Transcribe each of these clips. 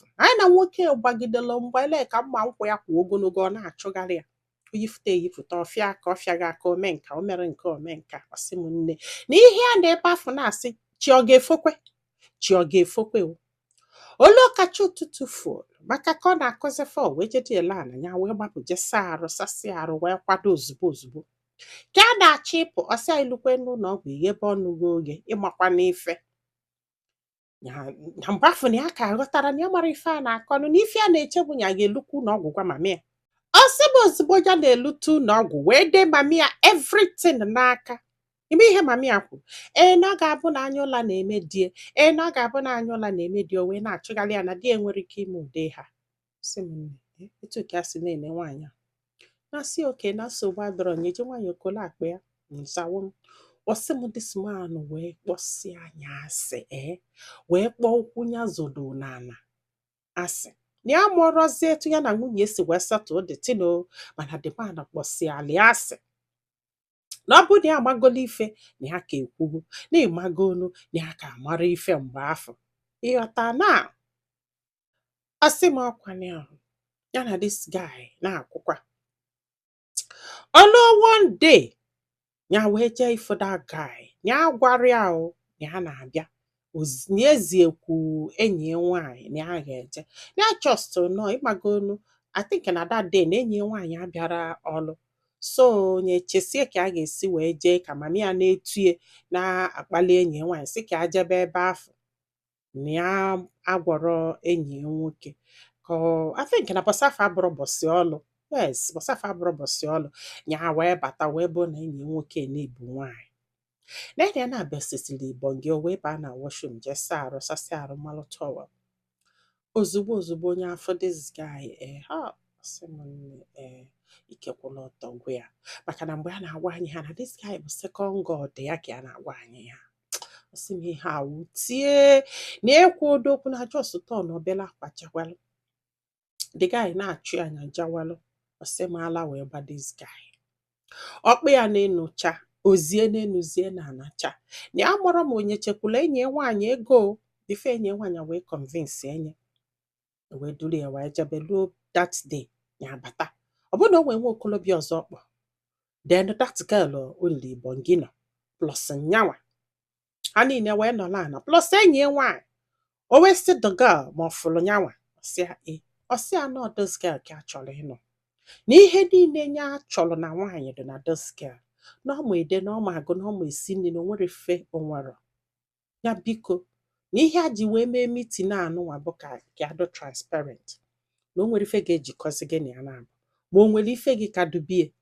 Afụ anyị na nwoke gbagidelu mgbe ele ka mma nkwụ ya kwụ ogologo, ọ na-achụgharị ya, oyifụta eyifụta, ọfịa aka, ọfịa gị aka, ome nka, o mere nke, ome nka. Ọsị m nne, na ihe a na ebe afọ na-asị chi ọ ga-efokwe, chi ọ ga-efokwe o olu ọkacha ụtụtụ fuolu maka ka ọ na-akụzi fọ wee jede ele ana ya, wee gbapụ je saa arụ, sasịa arụ, wee kwado ozugbo ozugbo ka a na-achọ ịpụ. Ọsị anyị lukwe n'ụlọ ọgwụ, ighebe ọnụ gị oge ịmakwa n'ife ya na mgbe afọ na ya ka ghọtara na ya mara ife a na-akọnụ, na ife a na-eche bụ ya ga-elukwu ụlọ ọgwụ gwa mama ya. Ọ sị m ozugbo ya na-elute ụlọ ọgwụ wee dee mami ya everything n'aka ime ihe mami ya kwuru, ee, na ọ ga-abụ na anya ụla na-eme die, ee, na ọ ga-abụ na anya ụla na-eme die, o wee na-achụgharị ya, na di ya nwere ike ime ụdị ha. Sị m nne, etu ka a si na-ene nwaanyị a na-asị oke na nsogbu adọrọ nye, ji nwaanyị okolo akpa ya nzawo m. Ọsị m this man wee kpọsịa anya asị, ee, wee kpọọ ụkwụ ya zodo n'ala, asị na ya mụrọzie etu ya na nwunye si wee settle the thing o. Mana the man kpọsịala ya asị na ọ bụrụ na ya amagolo ife na ya ka ekwugo na ịmagonu na ya ka amara ife mgbe afọ ịghọta na. Ọsị m ọkwana ya ya na this guy na-akwụkwa olu. One day ya wee jee ifụ that guy, ya gwara ya o na ya na-abịa na eziekwu enyi ya nwaanyị na ya ga-eje na ya just nọ ịmagonu. I think na that day na enyi ya nwaanyị abịara ọlụ, so onye chesie ka a ga-esi wee jee ka mami ya na-etue na-akpali enyi ya nwaanyị, sị ka a jebe ebe afọ na ya agwọrọ enyi ya nwoke ka I think na bọsị afọ abụrụ bọsị ọlụ. Yes, bọsị afọ abụrụ bọsị ọlụ. Ya wee bata, wee bụ na enyi ya nwoke na-ebu nwaanyị na enyi ya na-abịasịsịrị ibongi. O wee baa na washroom, jee saa arụ, sasịa arụ, malụ towel. Ozugbo ozugbo onye afọ this guy, ee, ha sị m nne, ee, ike kwụla ọtọ gwụ ya, maka na mgbe a na-agwa anyị ha na this guy bụ second god ya ka a na-agwa anyị ha. Ọ sị m ihe a wutie na ekwu odokwu na just turn obele akwa jawalụ. The guy na-achụ ya anya jawalụ. Ọ sị m ala wee gba this guy, ọkpụ ya na-enu cha, ozie n'enu zie na anacha na ya mụrụ ma onye chekwula enyi ya nwaanyị ego before enyi ya nwaanyị wee convince enye wee duru ya wee jebe. Luo that day ya bata, ọ bụrụ na o nwee nwa okolobịa ọzọ kpọ, then that girl o riri ibongi nọ plus nyanwa, ha niile wee nọrọ ana plus enyi ya nwaanyị. O wee sị the girl ma ọ fụrụ nyanwa, ọ sị ya ee. Ọ sị ya nọ this girl ka a chọrọ ịnụ, na ihe niile ya chọrọ na nwaanyị dị na this girl, na ọ ma ede, na ọ ma agụ, na ọ ma esi nri, na o nwere ife o nwere ya. Biko, na ihe a ji wee mee meeting a anụnwa bụ ka adụ transparent, na o nwere ife ga-ejikọzi gị na ya na-abụ, ma o nwere ife gị ka dubie.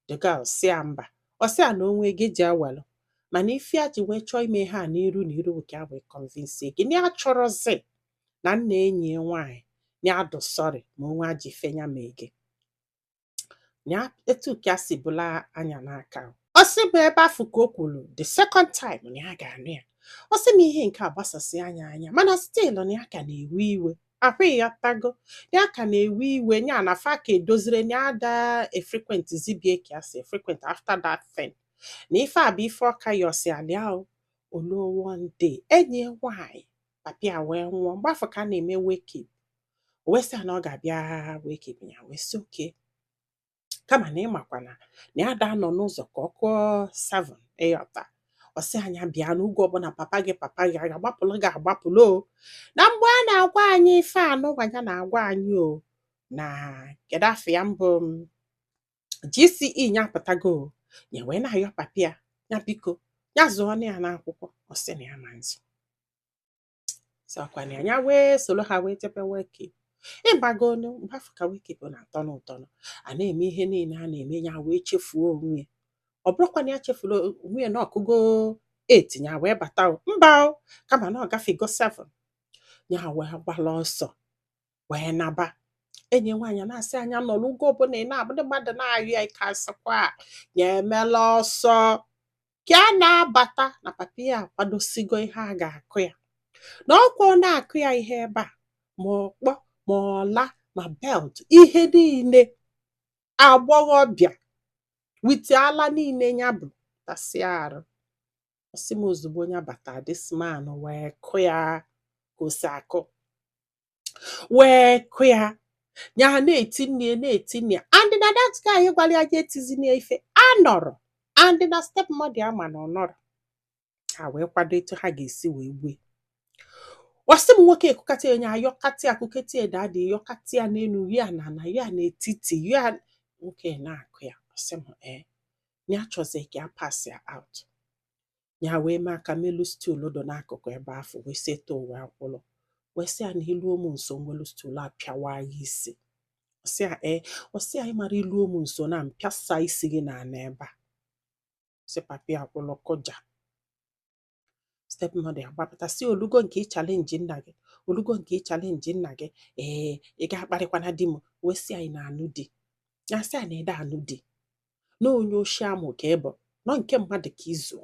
The girl sị ya mba. Ọ sị ya na onwe gị ji awelụ, mana ife a ji wee chọọ ime ha n'iru na iru bụ ka a wee convince gị na ya chọrọzi na nna enyi ya nwaanyị, na ya dụ sorry ma onwe aji ife ya mee gị na ya etu ka a si bụla anya n'aka. Ọ sị bụ ebe afụ ka o kwuru the second time na ya ga-anụ ya. Ọ sị m ihe nke a gbasasị anya anya, mana still na ya ka na-ewe iwe ahụ, ịghọtago, ya ka na-ewe iwe ya na fa ka edozire na ya ada e frequent zibie ka ya si frequent after that thing, na ife a bụ ife ọka yọsi alịa o oluo. One day enyi ya nwaanyị papi a wee nwụọ. Mgbe afọ ka a na-eme wake up, o wee sị ya na ọ ga-abịa wake up ya, wee sị okay, kama na ịmakwa na ya da nọ n'ụzọ ka ọ kụọ 7, ịghọta. Ọ sị anya bịa n'oge ọbụla papa gị, papa gị a ga-agbapụlụ gị agbapụlụ o. Na mgbe a na-agwa anyị ife anụnwa ya na-agwa anyị o na kedu afọ ya mbụ m GCE ya apụtago o, ya wee na-ayọ papi ya, ya biko ya zụọ ya n'akwụkwọ. Ọ sị na ya ma nzụ sị ọkwa na ya wee soro ha wee jebe wake. Ịgbagonu mgbe afọ ka wake bụ na-atọ n'ụtọ, a na-eme ihe niile a na-eme, ya wee chefuo onwe ya. Ọ bụrụkwa na ya chefuru onwe ya na ọkụgo 8 ya wee bata o, mba o, kama na ọ gafego 7, ya wee gbala ọsọ wee naba. Enyi nwaanyị na-asị anya nọrọ ugo ọbụla ị na-abụ ndị mmadụ na-ayọ ya ike, asịkwa ya emela ọsọ ka a na-abata na papa ya akwadosigo ihe a ga-akụ ya, na ọkwa ọ na-akụ ya ihe ebe a, ma ọkpọ, ma ọla, ma belt, ihe niile agbọghọbịa with ala niile ya bụ tasịa arụ. Ọsị m ozugbo ya bata, this man wee kụ ya ka o si akụ. Wee kụ ya, ya na-eti nne ya, na-eti nne ya, and na that guy gwara ya je etizina ya ife anọrọ, and na stepmother ya ma na ọ nọrọ. Ha wee kwado etu ha ga-esi wee gbue. Ọsị m, nwoke ekukata ya, ayọkata ya, kuketa ya, daddy, yọkata ya n'elu ya na na ya n'etiti ya. Nwoke na-akụ ya. Ọsị m, ee, na ya chọzi ka ya pass ya out. Ya wee mee aka melu stool dị n'akụkụ ebe afọ, wee seto, wee kwụlụ, wee sị ya na iluo m nso, nwelu stool apịawa ya isi. Ọsị ya, ee. Ọsị ya, ịmara iluo m nso na mpịasa isi gị na ana ebe a. Sị papi ya kwụlụ kụja. Stepmother agbapụta si, olugo nke ị challenge nna gị, olugo nke ị challenge nna gị. Ee, ị ga-akparịkwana di m. Wee sị anyị na-anụ di ya, sị ya na ịda anụ di, na onye oshi amụ ka ị bụ, nọ nke mmadụ ka izu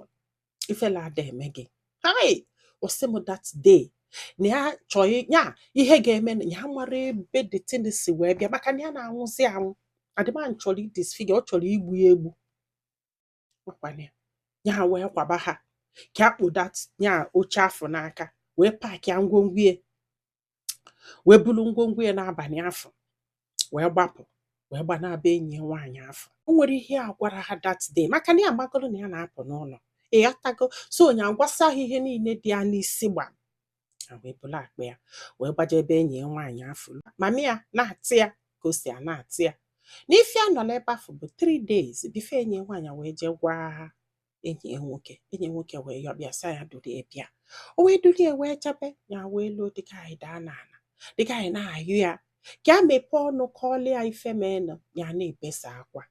ifela ada eme gị. Hai, ọsị m, that day na ya chọọ ya ihe ga-eme na ya mara ebe the thing si wee bịa, maka na ya na-anwụzi anwụ. Adịman chọrọ idisfigure, ọ chọrọ igbu ya egbu. Ọkwana ya, ya wee kwaba ha ka akpụ that ya oche afọ n'aka, wee pack ya ngwongwo ya, wee bulu ngwongwo ya n'abalị afọ, wee gbapụ, wee gbanaba enyi ya nwaanyị afọ. O nwere ihe a gwara ha that day, maka na ya amagolo na ya na-apụ n'ụlọ, ịghọtago? So onye agwasa ha ihe niile dị ya n'isi gbam. Ha wee bulu akpa ya, wee gbaje ebe enyi ya nwaanyị afọ. Mami ya na-atị ya ka o si a na-atị ya n'ife a nọ n'ebe afọ bụ 3 days before enyi ya nwaanyị wee jee gwa enyi ya nwoke. Enyi ya nwoke wee yọbịa, sị ya durie bịa. O wee durie, wee jebe ya, wee luo, dịka anyị daa n'ala, dịka anyị na-ayụ ya ka a mepee ọnụ kọọlịa ya ife menụ. Ya na-ebesa akwa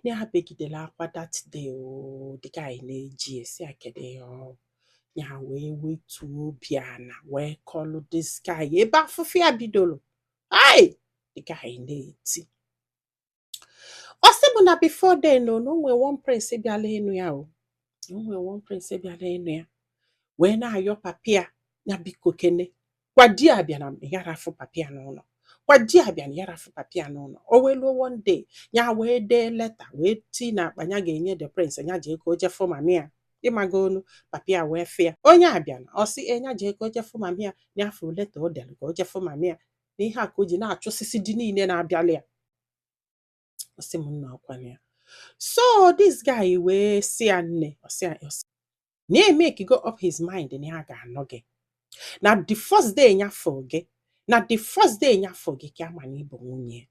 na ya begidere akwa that day o. Dịka anyị na-eji esi ya, kedu ihe ọ ya wee wetuo obi ana wee kọlụ this guy ebe afụfụ ya bidoro. Ai, dịka anyị na-eti, ọ sị bụ na before then o, na o nwee one prince bịala ịnụ ya, o nwee one prince bịala ịnụ ya, wee na-ayọ papi ya, ya biko kene kwa di ya bịa na yara afụ papi ya n'ụlọ, kwa di ya bịa na yara afụ papi ya n'ụlọ. O wee luo one day, ya wee dee leta, wee tii n'akpa ya ga-enye the prince, ya jee ka o jee fụ mami ya. Ịmaga onu papi ya wee fụ ya, onye a bịa na ọ sị e ya jee ka o jee fụ mami ya, ya afụ leta o dere ka o jee fụ mami ya, na ihe a ka o ji na-achụsịsị di niile na-abịalị ya. Ọ sị m, nna, ọkwana ya. So this guy wee sị ya, nne, ọ sị ya, ọ sị na ya make go up his mind na ya ga-anụ gị, na the first day ya fụ gị, na the first day ya fụ gị ka ama na ịbụ nwunye ya.